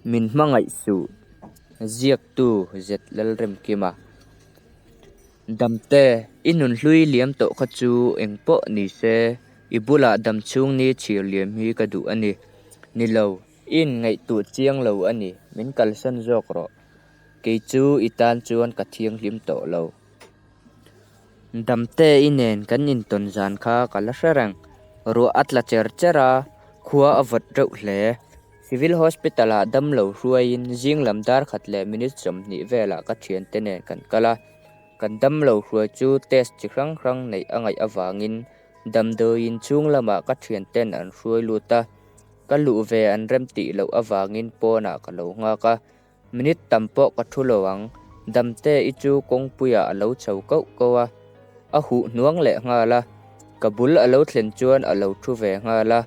Min hmangaih suh, ziaktu Zet Lalremkima. Damte, i nunhlui liam tawh kha chu eng pawh ni se, i bulah dam chhung ni chhir liam hi ka duh a ni. Ni lo, i inngaihtuah chiang lo a ni, min kalsan zawk rawh. Kei chu i tan chuan ka thianghlim tawh lo. Damte-i nen kan intawn zan kha ka la hre reng. Ruah a tla cher cher a, khua a vawt reuh hle. Civil Hospital-ah damlo hruaiin zing lam dar khat leh minute 20 velah ka thiante nen kan kal a. Kan damlo hruai chu test chi hrang hrang neih a ngaih avangin damdawiin chhung lamah ka thianten an hruai lut a. Ka luh ve an remtih loh avangin pawnah ka lo nghak a. Minute tam pawh ka thu lo ang, Damte i chu kawngpuiah a lo chho kauh kauh a, a huh hnuang leh nghal a. Ka bul a lo thlen chuan a lo thu ve nghal a,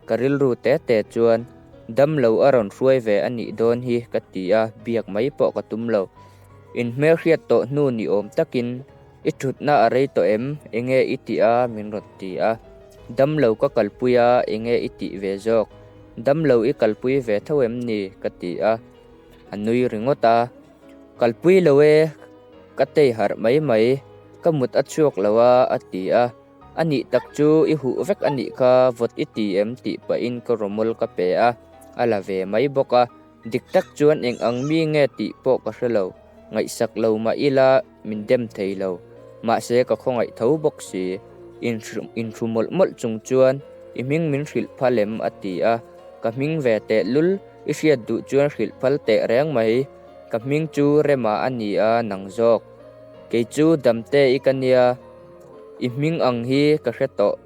ka rilru te te chuan dam lo a rawn hruai ve a nih dawn hi ka ti a, biak mai pawh ka tum lo. Inhmelhriat tawh hnu ni awm takin i thutna a rei tawh em, enge i tih a min rawn ti a. Dam lo ka kalpui a, enge i tih ve zawk? Dam lo i kalpui ve tho em ni? ka ti a, a nui ringawt a. Kalpui lo e, ka tei harh mai mai, ka mut a chhuak lo a, a ti a. A nih tak chu i huh vek a nih kha, vawt i ti em tih pahin ka rawmawl ka pe a, a la ve mai bawk a. Dik tak chuan eng ang mi nge tih pawh ka hre lo, ngaihsak lo mah ila min dem thei lo, mahse ka khawngaih tho bawk si. Inhru mawlh mawlh chung chuan i hming min hrilh phal em a ti a, ka hming ve teh lul i hriat duh chuan hrilh phal teh reng mai, ka hming chu Rema a ni a nang zawk. Kei chu Damte i ka nia, i hming ang hi ka hre tawh.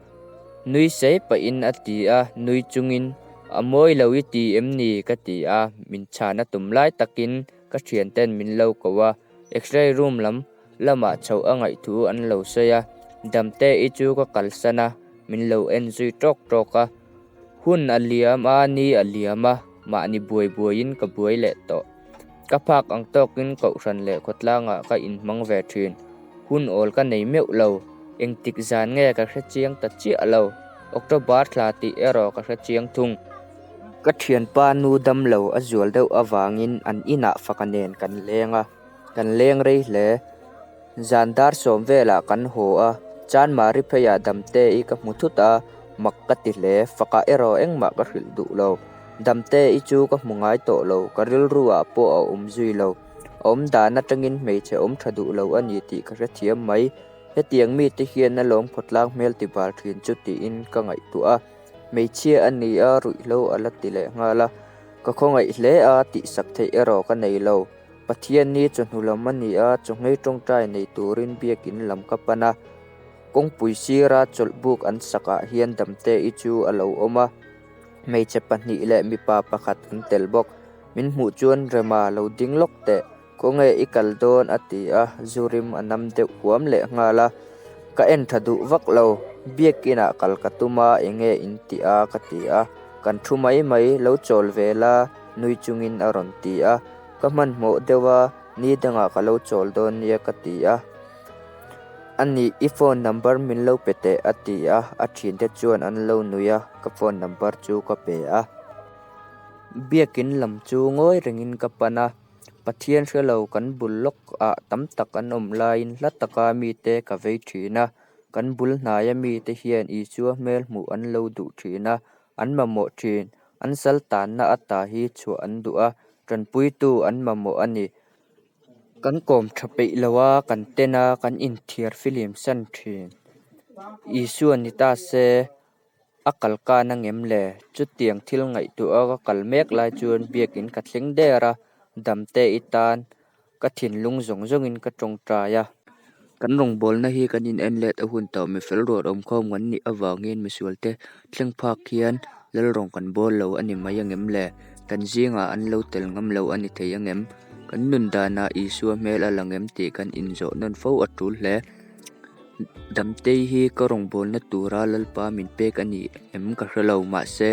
Nui sei pahin a ti a, nui chungin, A mawi lo i ti em ni? ka ti a, min chhan a tum lai takin ka thianten min lo ko a, X-ray room lam lamah chhoh a ngaih thu an lo sawi a, Damte-i chu ka kalsan a, min lo en zui tawk tawk a. Hun a liam a, ni a liam a, mahni buai buaiin ka buai leh tawh. Ka phak ang tawkin kohhran leh khawtlangah ka inhmang ve thin. Hun awl ka nei meuh lo. Engtik zan nge ka hre chiang ta chiah lo. October thla tih erawh ka hre chiang thung. Ka thianpa nu damlo a zual deuh avangin an inah faka nen kan leng a, kan leng rei hle. Zan dar sawm velah kan haw a, Chanmari pheiah Damte-i ka hmu thut a, mak ka ti hle. Faka erawh engmah ka hrilh duh lo. Damte-i chu ka hmu ngai tawh lo, ka rilru ah pawh a awm zui lo. A awm dan atangin hmeichhe awm tha duh lo a ni tih ka hrethiam mai. Hetiang mite hian a lawm khawtlang hmel ti bal thin chu tiin ka ngaihtuah a. Hmeichhia a ni a, ruihhlo a la ti leh nghal a. Ka khawngaih hle a, tihsak theih erawh ka nei lo. Pathian ni chawhnu lam a ni a, chawhngei tawngtai nei turin biakin lam ka pan a. Kawngpui sira chawlhbuk an sakah hian Damte-i chu a lo awm a. Hmeichhe pahnih leh mipa pakhat an tel bawk. Min hmuh chuan Rema lo ding lawk teh, khawnge i kal dawn a ti a, zu rim a nam deuh huam leh nghal a. Ka en tha duh vak lo, biakinah kal ka tum a, enge in tih a ka ti a, kan thu mai mai, lo chawl ve la nui chungin a rawn ti a, ka hmanhmawh deuh a, ni dangah ka lo chawl dawn nia ka ti a. A nih, i phone number min lo pe teh a ti a, a thiante chuan an lo nui a, ka phone number chu ka pe a. Biakin lam chu ngawi rengin ka pan a, Pathian hre lo kan bul lawk ah tam tak an awm laiin hla taka mite ka vei thin a, kan bul hnaia mite hian Isua hmel hmuh an lo duh thin a, an mamawh thin, an sal tanna ata hi chhuah an duh a, tanpuitu an mamawh a ni. Kan kawm tha peih lo a, kan ten a, kan inthiar filim san thin. Isua ni ta se, a kal kan angem le? Chutiang thil ngaihtuah a ka kal mek lai chuan biakin ka thleng der a, damte i tan ka thinlung zawng zawngin ka tawngtai a. Kan rawngbawlna hi kan in en let a hun tawh mifel ruat awmkhawm kan nih avangin misualte thleng phak hian lal rawng kan bawl lo a ni mai angem le? Kan zingah an lo tel ngam lo a ni thei angem? Kan nun danah Isua hmel a lang em tih kan inzawh nawn fo a tul hle. Damtei hi ka rawngbawlna tura Lalpa min pek a ni em ka hre lo, mahse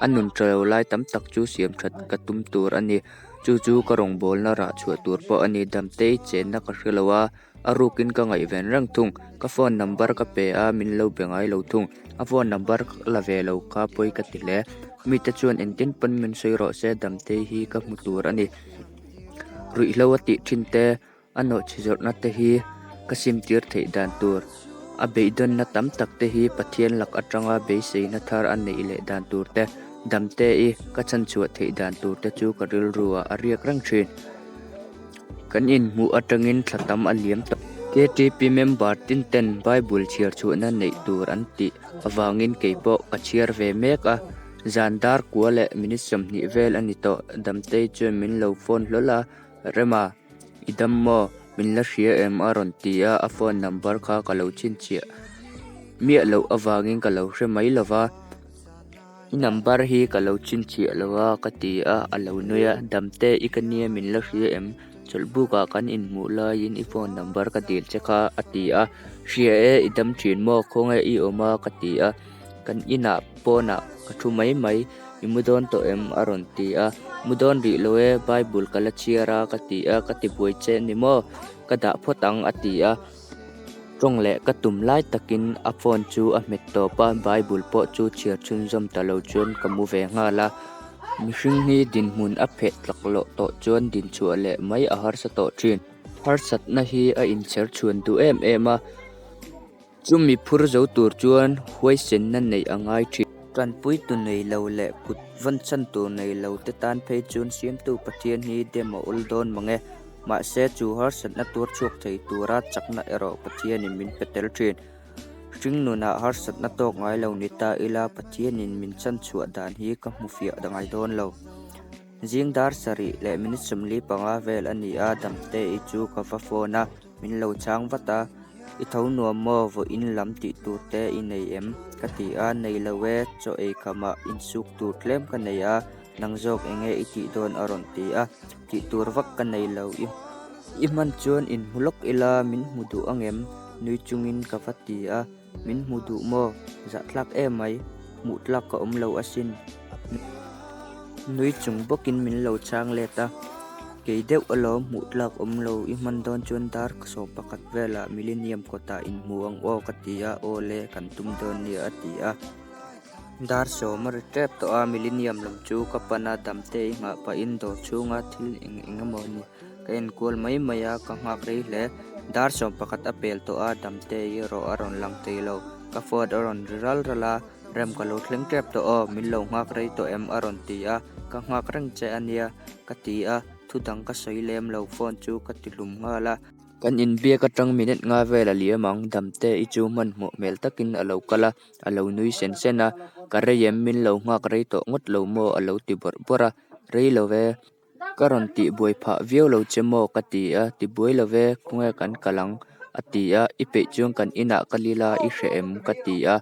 a nun tha lo lai tam tak chu siam that ka tum tur a ni. Chu chu ka rawngbawlna rah chhuah tur pawh a ni. Damtei chenna ka hre lo a, a rukin ka ngaihven reng thung. Ka phone number ka pe a, min lo be ngai lo thung. A phone number ka la ve lo kha pawi ka ti hle. Mite chuan engtin pawn min sawi rawh se, Damtei hi ka hmu tur a ni. Ruihhlo a tih thin te, a nawhchi zawrhna te hi ka simtir theih dan tur, a beidawnna tam tak te hi Pathian lak atanga beiseina thar a neih leh dan tur te, Damte i ka chhanchhuah theih dan tur te chu ka rilru ah a riak reng thin. Kan inhmuh atangin thla tam a liam tawh. KTP member tin ten Bible chhiar chhuahna neih tur an tih avangin kei pawh ka chhiar ve mek a, zan dar kua leh minute 20 vel a ni tawh. Damtei chuan min lo phone hlawl a, Rema, i dam maw? Min la hria em? a rawn ti a, a phone number kha ka lo chhinchhiah miah loh avangin ka lo hre mai lo va. I number hi ka lo chhinchhiah lo a ka ti a, a lo nui a, Damte i ka nia min la hria em? Chawlhbukah kan inhmuh laiin i phone number ka dil che kha a ti a, Hria e, i dam thin maw? Khawnge i awm a? ka ti a, Kan inah pawnah ka thu mai mai, i mu dawn tawh em? a rawn ti a, Mu dawn rih lo e, Bible ka la chhiar a ka ti a, ka ti buai che ni maw? Ka dah phawt ang a ti a. Tawng leh ka tum lai takin a phone chu a hmet tawp a, Bible pawh chu chhiar chhunzawm ta lo chuan ka mu ve nghal a. Mihring hi dinhmun a pheh tlak loh tawh chuan dinchhuah leh mai a harsa tawh thin. Harsatna hi a inchher chhuan duh em em a, chumi phur zo tur chuan huaisenna neih a ngai thin. Tanpuitu nei lo leh kut vawn chhan tur nei lo te tan phei chuan Siamtu Pathian hi dem a awl dawn mang e. Mahse, chu harsatna tuar chhuak thei tura chakna erawh Pathianin min pe tel thin. Hring nunah harsatna tawk ngai lo ni ta ila Pathianin min chhan chhuah dan hi ka hmu fiah ngai dawn lo. Zing dar sarih leh minute 45 vel a ni a, Damte-i chu ka va phone a, min lo chhang vat a, I tho nuam maw, vawiin lam tih tur te i nei em? ka ti a, Nei lo e, chaw ei khamah insuk tur tlem ka nei a, Nang zawk eng nge i tih dawn a rawn ti a, tih tur vak ka nei lo i i hman chuan inhmu lawk ila min hmu duh angem? Nui chungin ka va ti a, min hmu duh maw? Zahthlak emai, hmuh tlak ka awm lo asin. Nui chung bawkin min lo chhang let a, kei deuh alawm hmuh tlak awm lo i hman dawn chuan dar 11 velah Millennium kawtah inhmu ang aw ka ti a, aw le kan tum dawn nia a ti a. Dar 10 a ri tep tawh a, Millennium lam chu ka pan a, Damte i nghah pahin dawr chhunga thil eng eng emaw ni ka enkual mai mai a, ka nghak rei hle. Dar 11 a pel tawh a, Damte i erawh a rawn lang thei lo. Ka phone a rawn ri ral ral a, Rem ka lo thleng tep tawh aw, min lo nghak rei tawh em a rawn ti a, ka nghak reng che a nia ka ti a, thu dang ka sawi lem lo, phone chu ka ti hlum nghal a. Kan inbiak atang minute nga vel a liam ang, Damte i chu hmanhmawh hmel takin a lo kal a, a lo nui sen sen a, Ka rei em, min lo nghak rei tawh ngawt lo maw? a lo ti bawrh bawrh a, Rei lo ve, ka rawn tih buai phah viau lo che maw? ka ti a, Ti buai lo ve, khawnge kan kal ang? a ti a, I peih chuan kan inah ka lil a, i hreh em? ka ti a.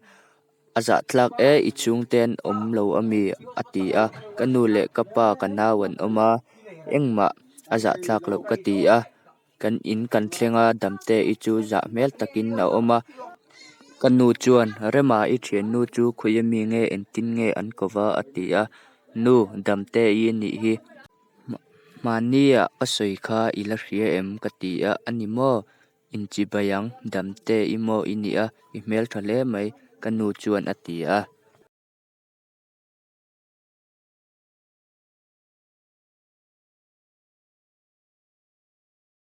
A zahtlak e, i chhungte an awm lo a mi? a ti a, ka nu leh ka pa ka nau an awm a, engmah a zahtlak loh ka ti a, kan in kan thleng a, Damte i chu zah hmel takin a awm a, ka nu chuan Rema i thiannu chu khawi ami nge engtin nge an ko va a ti a, Nu, Damte i anih hi, hmahnia ka sawi kha i la hria em? ka ti a, A ni maw? Inchibai ang, Damte i maw i nih a, i hmeltha hle mai, ka nu chuan a ti a.